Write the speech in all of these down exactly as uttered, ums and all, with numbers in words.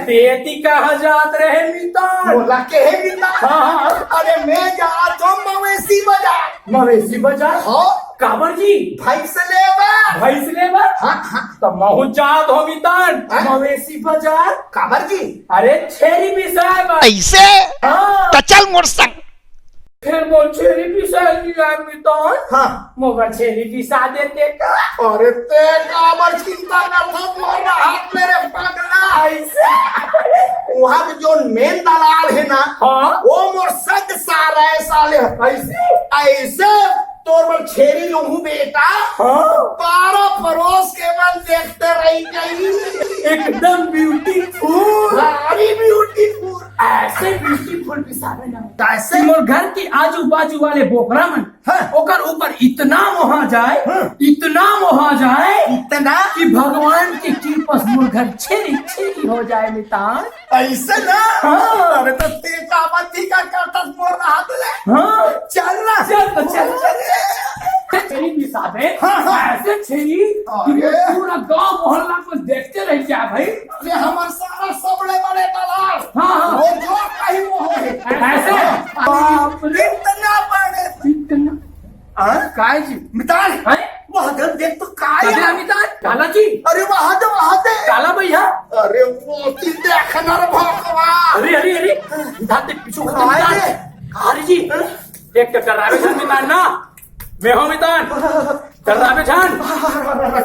तेती कहाँ जात रहे मितान? मोला कहे मितान? हाँ, हाँ। अरे मैं जात हूँ मवेशी बाजार। मवेशी बाजार? हाँ। काबर जी? भैंस लेबर। भैंस लेबर? हाँ, हाँ। त महू जात हूँ मितान। हाँ? मवेशी बाजार। काबर जी? अरे छेरी बिसाए बर। ऐसे? हाँ। त चल मोर संग। फेर मोर छेरी बिसाए ल जाए मितान। हाँ। मोर छेरी बिसा देते का? अरे ते काबर चिंता करथस मोर राहत ले रे पगला? ऐसे? वहाँ के जोन main दलाल हे ना, हाँ। वो मोर संग सारा है साले। ऐसे? ऐसे तोर बर छेरी लूहूं बेटा। हाँ। पारा परोस के मन देखते रही गई। एकदम beautiful। Very beautiful। ऐसे beautiful बिसाबे ना। कैसे? मोर घर के आजू बाजू वाले बोकरा मन, हाँ। ओकर ऊपर इतना मोहा जाए, हाँ। इतना मोहा जाए, इतना? कि भगवान के कृपा से मोर घर छेरी छेरी हो जाए मितान। ऐसे ना? हाँ। अरे तो ते काबर चिंता करथस मोर राहत ले? हाँ। चल ना। चल तो चल, चल, चल। छेरी बिसाबे, हाँ, हाँ। ऐसे छेरी कि अरे। पूरा गांव मोहल्ला को देखते रह जाए भाई। अरे हमर सारा सबले बड़े दलाल। हाँ, हाँ। वो जो कहीं वो है। ऐसे? हाँ। बाप रे। इतना बड़े। इतना। हाँ? काय जी? मितान। हैं? वहाँ दे देख तो काय अरे है? मितान, काला जी। अरे वहाँ दे, वहाँ दे। काला भैया। अरे वो की देखना रे भगवान। अरे, अरे, अरे। मितान देख पीछू खत्म काय मितान। है? काली जी। हैं? देख तो डरावे झन मितान ना। मैं हूँ मितान। डरावे झन।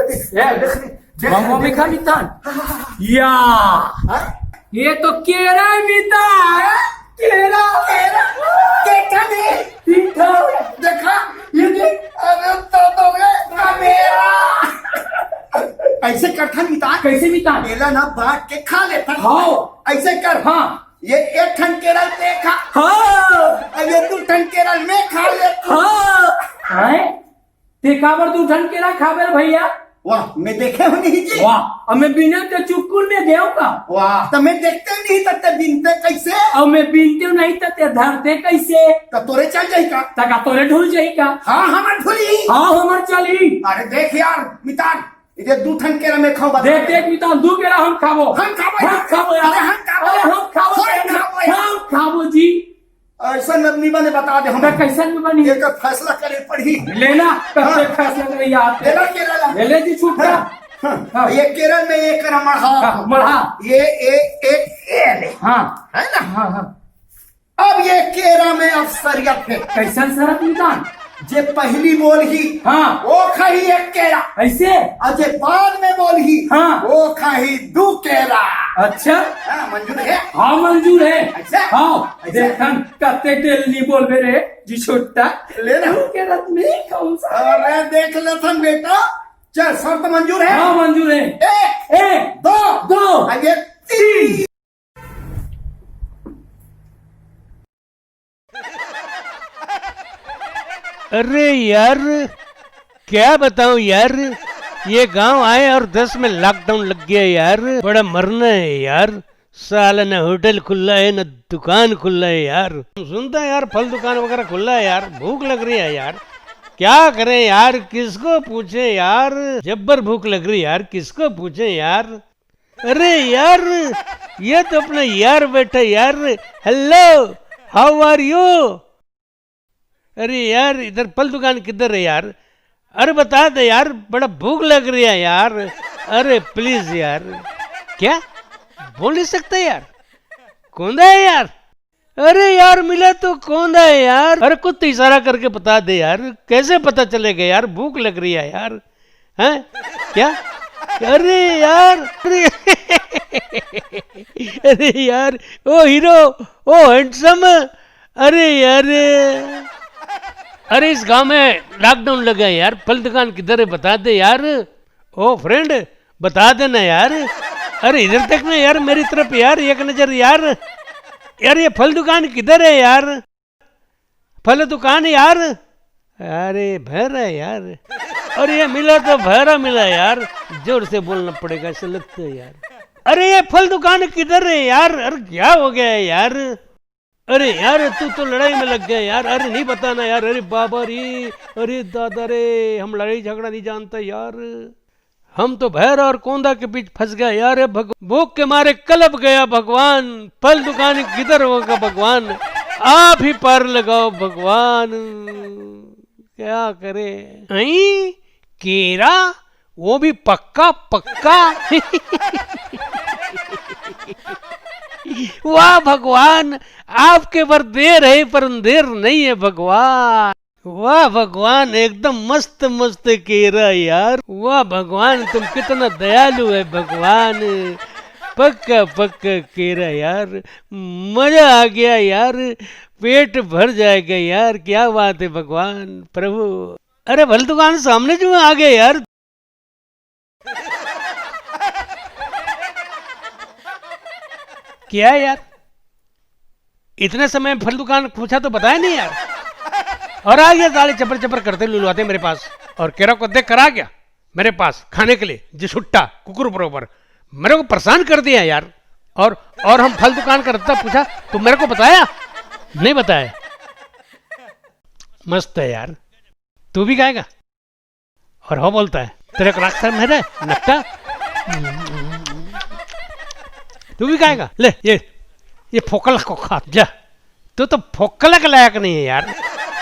ए, देख, देख। मम्मी का मितान। या। हाँ? ये तो केरा है मितान। केरा, केरा। देखा नहीं? देखा? देखा? ये देख। अरे तो, तो रे, मेरा। ऐसे करथन मितान। कैसे मितान? केला ना बांट के खा लेथन। हाँ। ऐसे कर। हाँ। ये एक ठन केरा देखा। हाँ। अब ये दू ठन केरा मैं खा लेता। हाँ। हैं? ते काबर दू ठन केरा खाबे रे भैया? वाह, मैं देखे हूँ नहीं जी। वाह, अब मैं बिने ते चुटकुल में देव का? वाह, तो मैं देखते नहीं त ते बिनते कैसे? अब मैं बिनते नहीं त ते धरते कैसे? तो तोरे चल जाई का? त का तोरे ढुल जाई का? हाँ, हमर ढुली। हाँ, हमर चली। अरे देख यार, मितान, इधर दू ठन केरा मैं खाऊं, बता देख, दे। देख, मितान, दू केरा हम खाबो। हम खाबो हम यार। खाबो यार। अरे हम खाबो। अरे हम खाबो हम यार। खाबो यार। हम खाबो जी। ऐसा नदनी बने बता दे हम। त कैसन में बनी? एकर फैसला करे पड़ही। लेना, हाँ। कब तक फैसला करे यार? लेना केरा ला। ले ले जी छुट्टा। हाँ, हाँ। हाँ। ये केरा में ये कर मढ़ा। हाँ, मढ़ा। ये, ए, ए, ए ले। हाँ। है ना? हाँ, हाँ। अब ये केरा में अब सरिया फेंक। कैसन सरत मितान? जे पहली बोलही, हाँ। वो खाही एक केरा। ऐसे? और जे बाद में बोलही, हाँ। वो खाही दू केरा। अच्छा। हाँ, मंजूर है? हाँ, मंजूर है। अच्छा। हाँ, अच्छा। देखन कते तेल नहीं बोलबे रे, जी छुट्टा। ले ना। दू केरा नहीं खाऊं सा। अरे देख लेथन बेटा, चल शर्त मंजूर है? हाँ, मंजूर है। एक, एक, दो, दो। अब ये तीन। अरे यार, क्या बताऊं यार, ये गांव आए और दस में लॉकडाउन लग गया यार। बड़ा मरना है यार। साला न होटल खुला है, न दुकान खुला है यार। सुनता है यार, फल दुकान वगैरह खुला है यार, भूख लग रही है यार। क्या करें यार, किसको पूछे यार, जब्बर भूख लग रही है यार, किसको पूछे यार। अरे यार, ये तो अपना यार बैठा यार। Hello, how are you? अरे यार, इधर फल दुकान किधर है यार? अरे बता दे यार, बड़ा भूख लग रही है यार। अरे please यार। क्या? बोल नहीं सकते यार? कौन है यार? अरे यार, मिला तो कौन है यार? अरे कुछ तो इशारा करके बता दे यार, कैसे पता चलेगा यार? भूख लग रही है यार। हैं? क्या? अरे यार, अरे, अरे यार, ओ हीरो, ओ हैंडसम, अरे यार, अरे इस गांव में लॉकडाउन लगा है यार, फल दुकान किधर है बता दे यार। ओ फ्रेंड, बता देना यार। अरे इधर देख ना यार, मेरी तरफ यार, एक नजर यार। यार ये फल दुकान किधर है यार? फल दुकान यार। अरे भैरा यार। अरे ये मिला तो भैरा मिला यार। जोर से बोलना पड़ेगा ऐसा लगता है यार। अरे ये फल दुकान किधर है यार? अरे क्या हो गया है यार? अरे यार, तू तो लड़ाई में लग गया यार। अरे नहीं बताना यार। अरे बाबा रे, अरे दादा रे, हम लड़ाई झगड़ा नहीं जानता यार। हम तो भैर और कोंदा के बीच फंस गए यार, भग-, भूख के मारे कलप गया भगवान। फल दुकान किधर होगा भगवान, आप ही पार लगाओ भगवान। क्या करे? अई, केरा, वो भी पक्का पक्का। वाह भगवान, आपके बर देर है पर अंधेर नहीं है भगवान। वाह भगवान, एकदम मस्त मस्त केरा यार। वाह भगवान, तुम कितना दयालु है भगवान। पक्का पक्का केरा यार, मजा आ गया यार, पेट भर जाएगा यार। क्या बात है भगवान प्रभु। अरे भल दुकान सामने जो आ गया यार। क्या है यार, इतने समय फल दुकान पूछा तो बताया नहीं यार। और आ गया साले चपर चपर करते लुलवाते मेरे पास, और केरा को देख कर आ गया मेरे पास खाने के लिए, जिसुट्टा कुकुर बरोबर। मेरे को परेशान कर दिया यार। और और हम फल दुकान का रद्दा पूछा तो मेरे को बताया नहीं, बताया। मस्त है यार। तू भी खाएगा? और हो बोलता है, तेरे को रास्ता में है नकटा। तू भी खाएगा? ले, ये ये फोकला को खा जा। तू तो फोकला के लायक नहीं है यार।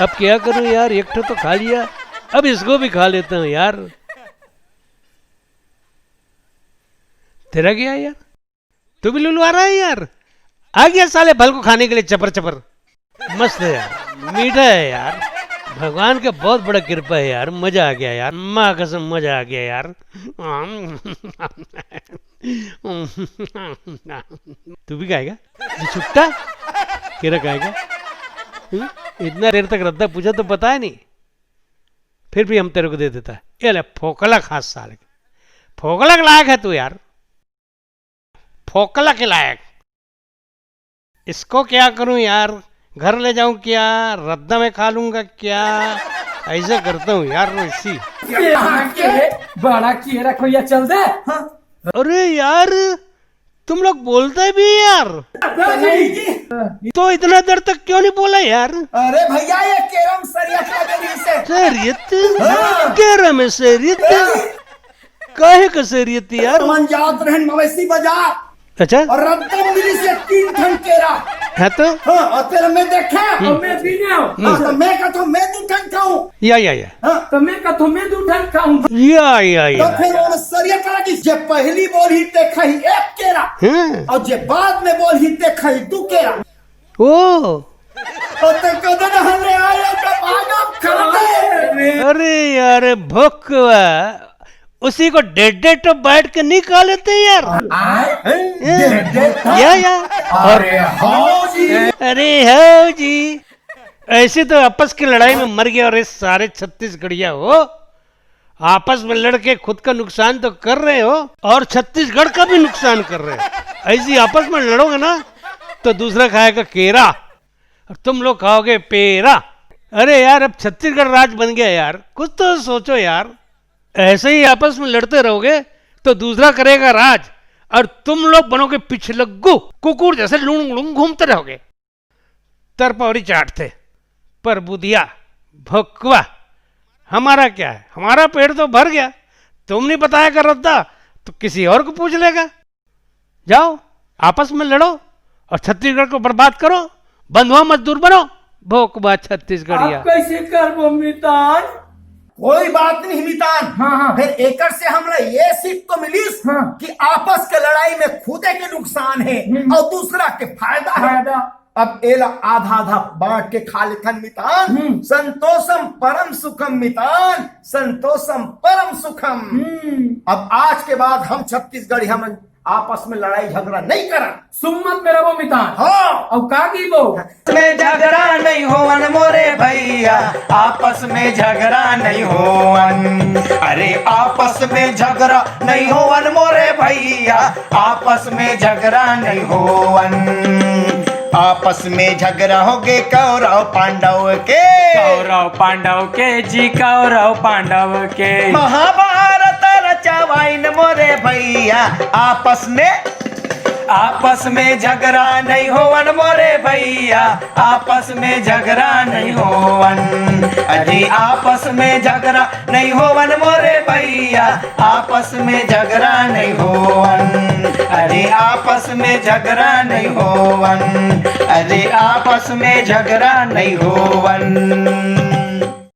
अब क्या करूं यार, एक ठो तो खा लिया, अब इसको भी खा लेता हूं यार। तेरा क्या है यार? तू भी लुलवा रहा है यार? आ गया साले भल को खाने के लिए चपर चपर। मस्त है यार, मीठा है यार। भगवान का बहुत बड़ा कृपा है यार, मजा आ गया यार, माँ कसम मजा आ गया यार। तू भी खाएगा? जिसुट्टा, केरा खाएगा? हम्म? इतना देर तक रद्दा पूछा तो बताया नहीं, फिर भी हम तेरे को दे देता है। ये ले, फोकला खा साले, फोकला के लायक है तू यार, फोकला के लायक। इसको क्या करूं यार, घर ले जाऊं क्या, रद्दा में खा लूंगा क्या? ऐसे करता हूं यार मैं इसी। ये हाथ के है, बड़ा किए रखो या चल दे। हाँ। अरे यार, तुम लोग बोलते भी यार, नहीं। तो इतना देर तक क्यों नहीं बोला यार? अरे भैया, ये कैरम सरियत लगे रही से। सरियत? हाँ। कैरम है सरियत? हाँ। काहे का सरियत यार? मन जात रहन मवेशी बाजार। अच्छा। और रद्दम मिली से तीन ठन केरा। हाँ तो? हाँ, और तेरा मैं देखा। हम्म। और मैं भी ना। हम्म। हाँ, तो मैं का तो मैं दू ठन खाऊं। या, या, या। हाँ। तो मैं का तो मैं दू ठन खाऊं। या, या, तो या। फिर वो सरिया करा कि जे पहली बोल ही ते खाई एक केरा। हम्म। और जे बाद में बोल ही ते खाई दू केरा। ओ। और ते कदन हले आया तो भागो खाते। अरे यार, भोकवा, उसी को डेढ़ डेढ़ तो बैठ के नहीं खा लेते यार। आए? हैं? डेढ़ डेढ़ तो? या, या। अरे हाँ जी। अरे हाँ जी। ऐसे तो आपस की लड़ाई में मर गया और ये सारे छत्तीसगढ़िया हो, आपस में लड़के खुद का नुकसान तो कर रहे हो और छत्तीसगढ़ का भी नुकसान कर रहे हो। ऐसी आपस में लड़ोगे ना तो दूसरा खाएगा केरा और तुम लोग खाओगे पेरा। अरे यार, अब छत्तीसगढ़ राज बन गया यार, कुछ तो सोचो यार। ऐसे ही आपस में लड़ते रहोगे तो दूसरा करेगा राज और तुम लोग बनोगे पिछलग्गू, कुकुर जैसे लुंग लुंग घूमते रहोगे। तरपौरी चाटते, पर बुधिया, भोकवा, हमारा क्या है, हमारा पेट तो भर गया। तुम नहीं बताया कर रद्दा तो किसी और को पूछ लेगा। जाओ, आपस में लड़ो और छत्तीसगढ़ को बर्बाद करो, बंधुआ मजदूर बनो, भोकवा छत्तीसगढ़िया। आप कैसे करबो मितान? कोई बात नहीं मितान। हाँ, हाँ। फिर एकर से हमला ये सीख तो मिलिस हाँ। कि आपस के लड़ाई में खुदे के नुकसान है हम्म। और दूसरा के फायदा है। फायदा। अब एला आधा आधा बांट के खा लेथन मितान। हम्म। संतोषम परम सुखम मितान, संतोषम परम सुखम। हम्म। अब आज के बाद हम छत्तीसगढ़ी हमन आपस में लड़ाई झगड़ा नहीं करन। सुम्मत में रहो मितान। हाँ। अब का की वो? में झगड़ा नहीं होवन मोरे भैया, आपस में झगड़ा नहीं होवन। अरे आपस में झगड़ा नहीं होवन मोरे भैया, आपस में झगड़ा नहीं होवन। आपस में झगड़ा हो गए कौरव पांडव के। कौरव पांडव के जी, कौरव पांडव के। महाभारत रचवाइन मोरे भैया, आपस में आपस में झगड़ा नहीं होवन मोरे भैया, आपस में झगड़ा नहीं होवन। अरे आपस में झगड़ा नहीं होवन मोरे भैया, आपस में झगड़ा नहीं होवन। अरे आपस में झगड़ा नहीं होवन। अरे आपस में झगड़ा नहीं होवन।